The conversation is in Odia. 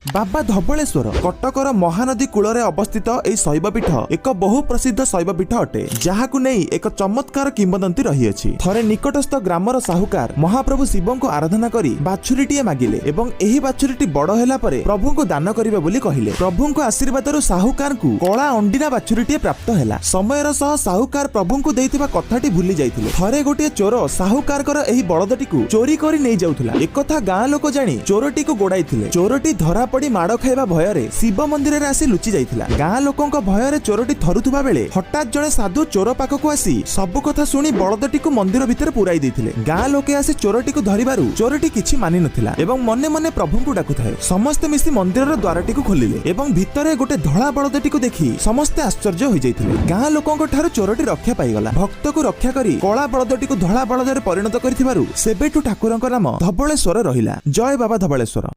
ବାବା ଧବଳେଶ୍ୱର। କଟକର ମହାନଦୀ କୂଳରେ ଅବସ୍ଥିତ ଏହି ଶୈବପୀଠ ଏକ ବହୁ ପ୍ରସିଦ୍ଧ ଶୈବପୀଠ ଅଟେ, ଯାହାକୁ ନେଇ ଏକ ଚମତ୍କାର କିମ୍ବଦନ୍ତୀ ରହିଅଛି। ଥରେ ନିକଟସ୍ଥ ଗ୍ରାମର ସାହୁକାର ମହାପ୍ରଭୁ ଶିବଙ୍କୁ ଆରାଧନା କରି ବାଛୁରୀଟିଏ ମାଗିଲେ ଏବଂ ଏହି ବାଛୁରୀଟି ବଡ ହେଲା ପରେ ପ୍ରଭୁଙ୍କୁ ଦାନ କରିବେ ବୋଲି କହିଲେ। ପ୍ରଭୁଙ୍କ ଆଶୀର୍ବାଦରୁ ସାହୁକାରଙ୍କୁ କଳା ଅଣ୍ଡିରା ବାଛୁରୀଟିଏ ପ୍ରାପ୍ତ ହେଲା। ସମୟର ସହ ସାହୁକାର ପ୍ରଭୁଙ୍କୁ ଦେଇଥିବା କଥାଟି ଭୁଲି ଯାଇଥିଲେ। ଥରେ ଗୋଟିଏ ଚୋର ସାହୁକାରଙ୍କର ଏହି ବଳଦଟିକୁ ଚୋରି କରି ନେଇଯାଉଥିଲା। ଏକଥା ଗାଁ ଲୋକ ଜାଣି ଚୋରଟିକୁ ଗୋଡାଇଥିଲେ। ଚୋରଟି ଧରା ପଡି ମାଡ଼ ଖାଇବା ଭୟରେ ଶିବ ମନ୍ଦିରରେ ଆସି ଲୁଚି ଯାଇଥିଲା। ଗାଁ ଲୋକଙ୍କ ଭୟରେ ଚୋରଟି ଥରୁଥିବା ବେଳେ ହଠାତ୍ ଜଣେ ସାଧୁ ଚୋର ପାଖକୁ ଆସି ସବୁ କଥା ଶୁଣି ବଳଦଟିକୁ ମନ୍ଦିର ଭିତରେ ପୁରାଇ ଦେଇଥିଲେ। ଗାଁ ଲୋକେ ଆସି ଚୋରଟିକୁ ଧରିବାରୁ ଚୋରଟି କିଛି ମାନି ନଥିଲା ଏବଂ ମନେ ମନେ ପ୍ରଭୁଙ୍କୁ ଡାକୁଥାଏ। ସମସ୍ତେ ମିଶି ମନ୍ଦିରର ଦ୍ୱାରଟିକୁ ଖୋଲିଲେ ଏବଂ ଭିତରେ ଗୋଟେ ଧଳା ବଳଦଟିକୁ ଦେଖି ସମସ୍ତେ ଆଶ୍ଚର୍ଯ୍ୟ ହୋଇଯାଇଥିଲେ। ଗାଁ ଲୋକଙ୍କ ଠାରୁ ଚୋରଟି ରକ୍ଷା ପାଇଗଲା। ଭକ୍ତକୁ ରକ୍ଷା କରି କଳା ବଳଦଟିକୁ ଧଳା ବଳଦରେ ପରିଣତ କରିଥିବାରୁ ସେବେଠୁ ଠାକୁରଙ୍କ ନାମ ଧବଳେଶ୍ୱର ରହିଲା। ଜୟ ବାବା ଧବଳେଶ୍ୱର।